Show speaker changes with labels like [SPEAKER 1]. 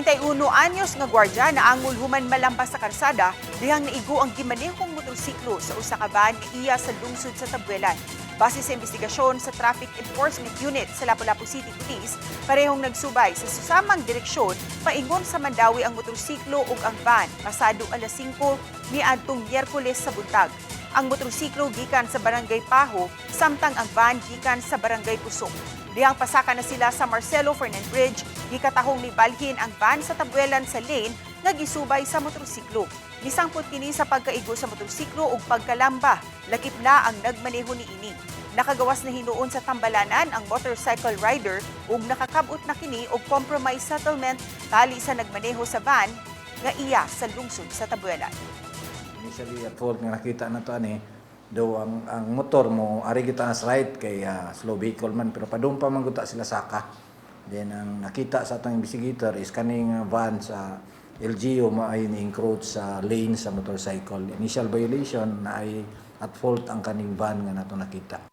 [SPEAKER 1] 31 anyos nga gwardya naangol human malamba sa karsada dihang naigo ang gimanehong motorsiklo sa usa ka van nga iya sa lungsod sa Tabuelan. Base sa investigasyon sa Traffic Enforcement Unit sa Lapu-Lapu City Police, parehong nagsubay sa susamang direksyon paingon sa Mandaue ang motorsiklo ug ang van pasado alas 5 niadtong Miyerkules sa buntag. Ang motorsiklo gikan sa Barangay Pajo, samtang ang van gikan sa Barangay Pusok. Dihang pasaka na sila sa Marcelo Fernan Bridge, gikatahong nibalhin ang van sa Tabuelan sa lane nga gisubay sa motorsiklo. Nisangpot kini sa pagkaigo sa motorsiklo ug pagkalamba, lakip na ang nagmaneho niini. Nakagawas na hinuon sa tambalanan ang motorcycle rider ug nakakabot na kini og compromise settlement tali sa nagmaneho sa van nga iya sa lungsod sa Tabuelan.
[SPEAKER 2] Initially at fault nga nakita na to ani do ang motor mo ari kita as right kay slow vehicle man, pero padung pa man gud ta sila saka. Then ang nakita sa atong investigator is kaning van sa LGU maay ni encroach sa lane sa motorcycle. Initial violation na ay at fault ang kaning van nga nato nakita.